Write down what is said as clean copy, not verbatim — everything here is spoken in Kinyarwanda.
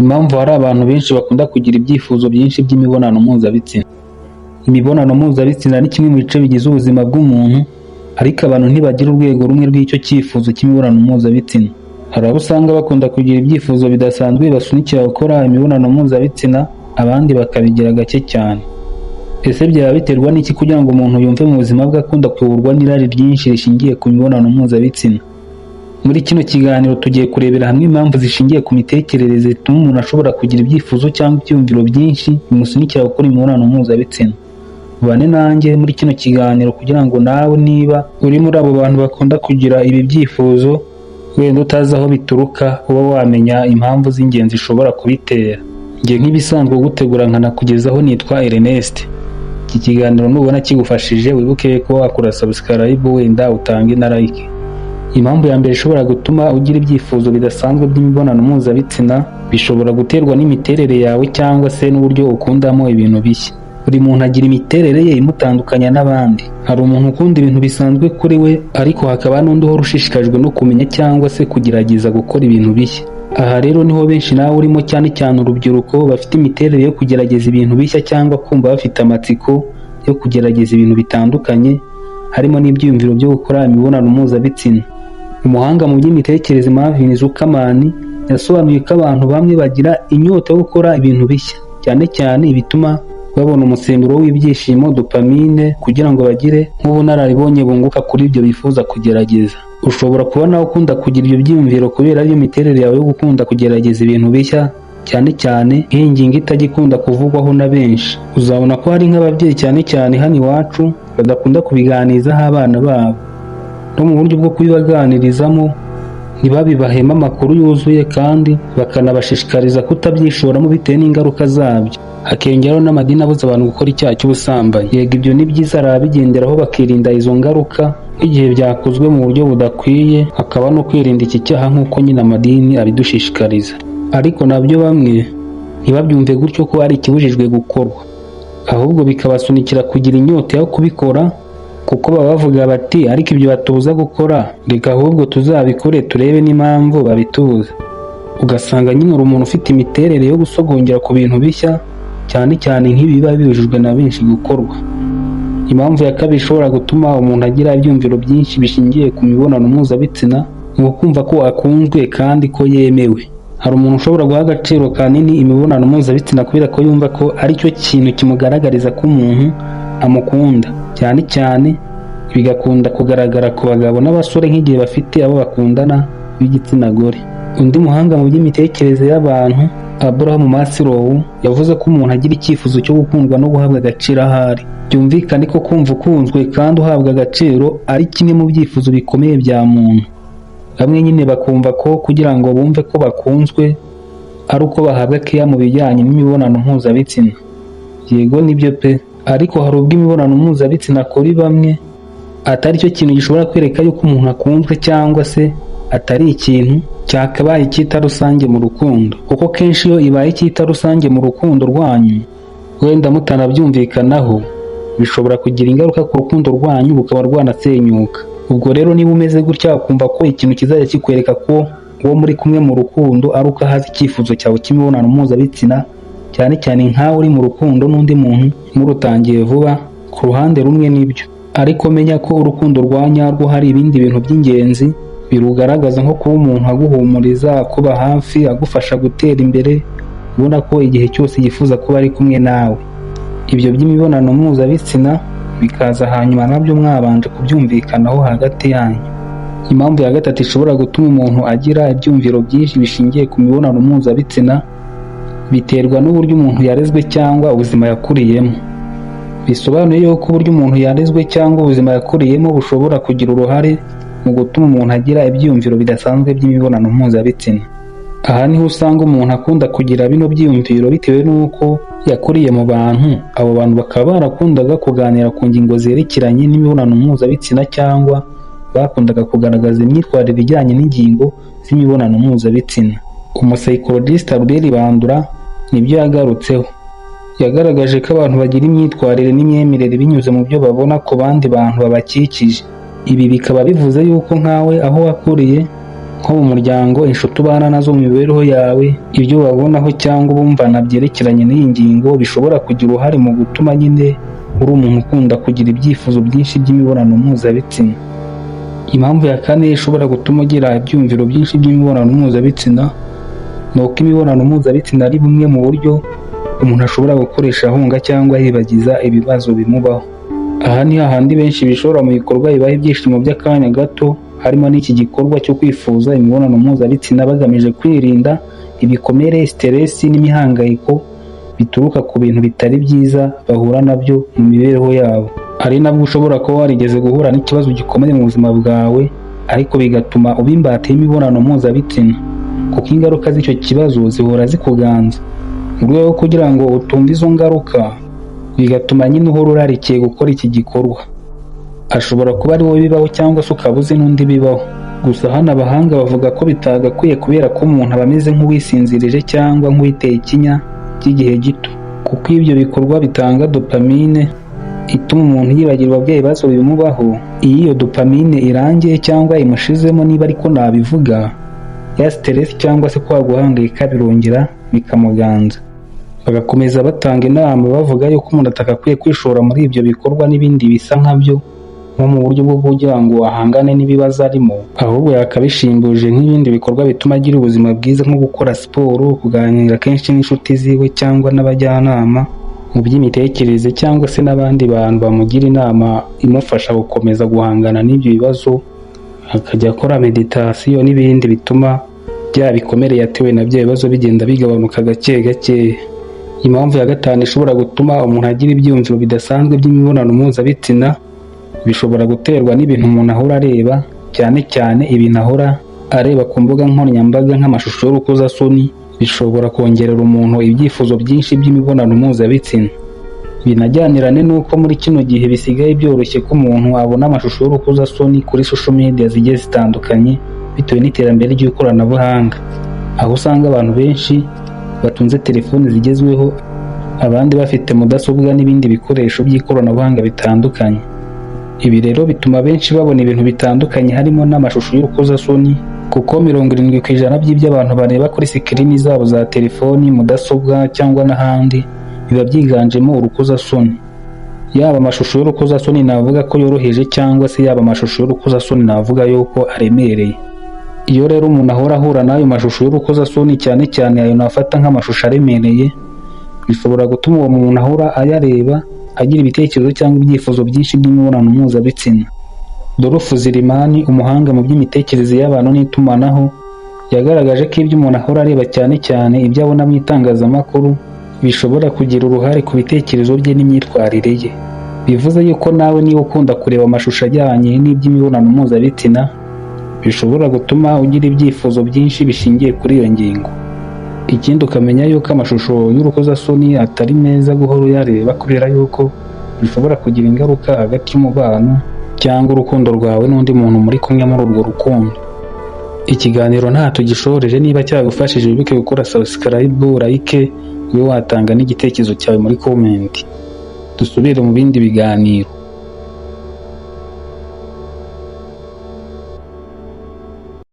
Impamvu hari abantu benshi bakunda kugira ibyifuzo byinshi by'imibonano mpuzabitsina. Imibonano mpuzabitsina ni kimwe mu bice bigize ubuzima bw'umuntu, ariko abantu ntibagira urwego rumwe rw'icyo cyifuzo cy'imibonano mpuzabitsina. Hari abo usanga bakunda kugira ibyifuzo bidasanzwe bibasunikira gukora imibonano mpuzabitsina, abandi bakabigira gake cyane. Ese byaba biterwa n'iki kugira ngo umuntu yumve mu buzima bwe akunda kuyoborwa n'irari ryinshi rishingiye ku mibonano mpuzabitsina? Muri kino kiganiro tugiye kurebera hamwe impamvu zishingiye ku mitekerereze zituma umuntu ashobora kugira ibyifuzo cyangwa ibyiyumviro byinshi bimusunikira gukora imibonano mpuzabitsina. Ubane nanjye muri kino kiganiro kugira ngo nawe niba uri muri abo bantu bakunda kugira ibi byifuzo, wenda utazi aho bituruka, uba wamenya impamvu z'ingenzi zishobora kubitera. Njye nk'ibisanzwe gutegura nkanakugezaho nitwa Ernest. Iki kiganiro nubona kigufashije, wibuke ko wakora subscribe, wenda utange na like. Impamvu ya mbere ishobora gutuma ugira ibyifuzo bidasanzwe by'imibonano mpuzabitsina bishobora guterwa n'imiterere yawe cyangwa se n'uburyo ukundamo ibintu bishya. Buri muntu agira imiterere ye imutandukanya n'abandi. Hari umuntu ukunda ibintu bisanzwe kuri we, ariko hakaba n'undi uhora ushishikajwe no kumenya cyangwa se kugerageza gukora ibintu bishya. Aha rero niho benshi nawe urimo, cyane cyane urubyiruko, bafite imiterere yo kugerageza ibintu bishya cyangwa kumva bafite amatsiko yo kugerageza ibintu bitandukanye, harimo n'ibyiyumviro byo gukora imibonano mpuzabitsina. Umuhanga mu by'imitekerereze Marvin Zuckerman yasobanuye ko abantu bamwe bagira inyota yo gukora ibintu bishya, cyane cyane ibituma babona umusemburo w'ibyishimo, dopamine, kugira ngo bagire nk'ubunararibonye bunguka kuri ibyo bifuza kugerageza. Ushobora kuba nawe ukunda kugira ibyo byiyumviro kubera ariyo miterere yawe yo gukunda kugerageza ibintu bishya, cyane cyane nk'iyi ngingo itajya ikunda kuvugwaho na benshi. Uzabona ko hari nk'ababyeyi, cyane cyane hano iwacu, badakunda kubiganirizaho abana babo, no mu buryo bwo kubibaganirizamo ntibabibahemo amakuru yuzuye, kandi bakanabashishikariza kutabyishoramo bitewe n'ingaruka zabyo. Hakiyongeraho n'amadini abuza abantu gukora icyaha cy'ubusambanyi. Yego, ibyo ni byiza, hari ababigenderaho bakirinda izo ngaruka nk'igihe byakozwe mu buryo budakwiye, hakaba no kwirinda iki cyaha nk'uko nyine amadini abidushishikariza. Ariko nabyo bamwe ntibabyumve gutyo ko ari ikibujijwe gukorwa, ahubwo bikabasunikira kugira inyota yo kubikora, kuko baba bavuga bati: "Ariko ibyo batubuza gukora, reka ahubwo tuzabikore turebe n'impamvu babitubuza." Ugasanga nyine uri umuntu ufite imiterere yo gusogongera ku bintu bishya, cyane cyane nk'ibi biba bibujijwe na benshi gukorwa. Impamvu ya kabiri ishobora gutuma umuntu agira ibyumviro byinshi bishingiye ku mibonano mpuzabitsina ni ukumva ko akunzwe kandi ko yemewe. Hari umuntu ushobora guha agaciro kanini imibonano mpuzabitsina kubera ko yumva ko ari cyo kintu kimugaragariza ko umuntu amukunda, cyane cyane bigakunda kugaragara ku bagabo n'abasore nk'igihe bafite abo bakundana b'igitsina gore. Undi muhanga mu by'imitekerereze y'abantu, Abraham Maslow, yavuze ko umuntu agira icyifuzo cyo gukundwa no guhabwa agaciro aho ari. Byumvikane ko kumva ukunzwe kandi uhabwa agaciro ari kimwe mu byifuzo bikomeye bya muntu. Bamwe nyine bakumva ko kugira ngo bumve ko bakunzwe ari uko bahabwa keya mu bijyanye n'imibonano mpuzabitsina. Yego, nibyo pe, ariko hari ubwo imibonano mpuzabitsina kuri bamwe atari cyo kintu gishobora kwereka yuko umuntu akunzwe, cyangwa se atari ikintu cyakabaye icyita rusange mu rukundo, kuko kenshi iyo ibaye icyita rusange mu rukundo rwanyu, wenda mutanabyumvikanaho, bishobora kugira ingaruka ku rukundo rwanyu, rukaba rwanasenyuka. Ubwo rero niba umeze gutya, ukumva ko ikintu kizajya kikwereka ko uwo muri kumwe mu rukundo ari uko ahaza icyifuzo cyawe cy'imibonano mpuzabitsina, cyane cyane nkawe uri mu rukundo n'undi muntu murutangiye vuba, ku ruhande rumwe nibyo, ariko menya ko urukundo rwa nyarwo hari ibindi bintu by'ingenzi birugaragaza, nko kuba umuntu aguhumuriza, akuba hafi, agufasha gutera imbere, ubona ko igihe cyose yifuza kuba ari kumwe nawe. Ibyo by'imibonano mpuzabitsina bikaza hanyuma, nabyo mwabanje kubyumvikanaho hagati yanyu. Impamvu ya gatatu ishobora gutuma umuntu agira ibyumviro byinshi bishingiye ku mibonano mpuzabitsina biterwa n'uburyo umuntu yarezwe cyangwa ubuzima yakuriyemo. Bisobanuye yuko uburyo umuntu yarezwe cyangwa ubuzima yakuriyemo bushobora kugira uruhare mu gutuma umuntu agira ibyiyumviro bidasanzwe by'imibonano mpuzabitsina. Aha niho usanga umuntu akunda kugira bino byiyumviro bitewe n'uko yakuriye mu bantu, abo bantu bakaba barakundaga kuganira ku ngingo zerekeranye n'imibonano mpuzabitsina, cyangwa bakundaga kugaragaza imyitwarire ijyanye n'ingingo z'imibonano mpuzabitsina. Umupsychologist Albert Bandura nibyo yagarutseho. Yagaragaje ko abantu bagira imyitwarire n'imyemerere binyuze mu byo babona ku bandi bantu babakikije. Ibi bikaba bivuze yuko nkawe aho wakuriye Nko mu muryango, inshuti ubana nazo mu mibereho yawe, ibyo babonaho cyangwa ubumvana byerekeranye n'iyi ngingo bishobora kugira uruhare mu gutuma nyine uri umuntu ukunda kugira ibyifuzo byinshi by'imibonano mpuzabitsina. Impamvu ya kane ishobora gutuma ugira ibyiyumviro byinshi by'imibonano mpuzabitsina ni uko imibonano mpuzabitsina ari bumwe mu buryo umuntu ashobora gukoresha ahunga cyangwa yibagiza ibibazo bimubaho. Aha ni hahandi benshi bishora mu bikorwa bibaha ibyishimo by'akanya gato, harimo n'iki gikorwa cyo kwifuza imibonano mpuzabitsina bagamije kwirinda ibikomere, siteresi n'imihangayiko bituruka ku bintu bitari byiza bahura nabyo mu mibereho yabo. Ari nabwo ushobora kuba warigeze guhura n'ikibazo gikomeye mu buzima bwawe, ariko bigatuma uba imbata y'imibonano mpuzabitsina, kuko ingaruka z'icyo kibazo zihora zikuganza. Mu rwego rwo kugira ngo utumve izo ngaruka, bigatuma nyine uhora urarikiye gukora iki gikorwa. Ashobora kuba ari wowe bibaho cyangwa se ukaba uzi n'undi bibaho. Gusa hano abahanga bavuga ko bitagakwiye kubera ko umuntu aba ameze nk'uwisinzirije cyangwa nk'uwiteye ikinya by'igihe gito, kuko ibyo bikorwa bitanga dopamine ituma umuntu yibagirwa bya bibazo bimubaho. Iyo iyo dopamine irangiye cyangwa imushizemo, niba ariko nabivuga, ya stress cyangwa se kwa guhangayika birongera bikamuganza. Bagakomeza batanga inama bavuga yuko umuntu atagakwiye kwishora muri ibyo bikorwa n'ibindi bisa nkabyo nko mu buryo bwo kugira ngo ahangane n'ibibazo arimo, ahubwo yakabishimbuje nk'ibindi bikorwa bituma agira ubuzima bwiza, nko gukora siporo, kuganira kenshi n'inshuti ziwe cyangwa n'abajyanama mu by'imitekerereze cyangwa se n'abandi bantu bamugira inama imufasha gukomeza guhangana n'ibyo bibazo, akajya akora meditasiyo n'ibindi bituma bya bikomere yatewe na bya bibazo bigenda bigabanuka gake gake. Impamvu ya gatanu ishobora gutuma umuntu agira ibyiyumviro bidasanzwe by'imibonano mpuzabitsina bishobora guterwa n'ibintu umuntu ahora areba, cyane cyane ibintu ahora areba ku mbuga nkoranyambaga nk'amashusho y'urukozasoni, bishobora kongerera umuntu ibyifuzo byinshi by'imibonano mpuzabitsina. Binajyanirane n'uko muri kino gihe bisigaye byoroshye ko umuntu abona amashusho y'urukozasoni kuri social media zigiye zitandukanye bitewe n'iterambere ry'ikoranabuhanga, aho usanga abantu benshi batunze telefoni zigezweho, abandi bafite mudasobwa n'ibindi bikoresho by'ikoranabuhanga bitandukanye. Ibi rero bituma benshi babona ibintu bitandukanye harimo n'amashusho y'urukozasoni, kuko 70% by'ibyo abantu bareba kuri sikirini zabo za telefoni, mudasobwa cyangwa n'ahandi biba byiganjemo urukozasoni. Yaba amashusho y'urukozasoni navuga ko yoroheje cyangwa se yaba amashusho y'urukozasoni navuga yuko aremereye. Iyo rero umuntu ahora ahura n'ayo mashusho y'urukozasoni, cyane cyane ayo nafata nk'amashusho aremereye, bishobora gutuma uwo muntu ahora ayareba agira ibitekerezo cyangwa ibyifuzo byinshi by'imibonano mpuzabitsina. Dolph Zirimani, umuhanga mu by'imitekerereze y'abantu n'itumanaho, yagaragaje ko ibyo umuntu ahora areba, cyane cyane ibyo abona mu itangazamakuru, bishobora kugira uruhare ku bitekerezo bye n'imyitwarire ye. Bivuze yuko nawe niba ukunda kureba amashusho ajyanye n'iby'imibonano mpuzabitsina, bishobora gutuma ugira ibyifuzo byinshi bishingiye kuri iyo ngingo. Ikindi ukamenya yuko amashusho y'urukozasoni atari meza guhora uyareba, kubera yuko bishobora kugira ingaruka hagati y'umubano cyangwa urukundo rwawe n'undi muntu muri kumwe muri urwo rukundo. Ikiganiro nta tugishoreje, niba cyagufashije wibuke gukora subscribe, like, ube watanga n'igitekerezo cyawe muri comment. Dusubire mu bindi biganiro.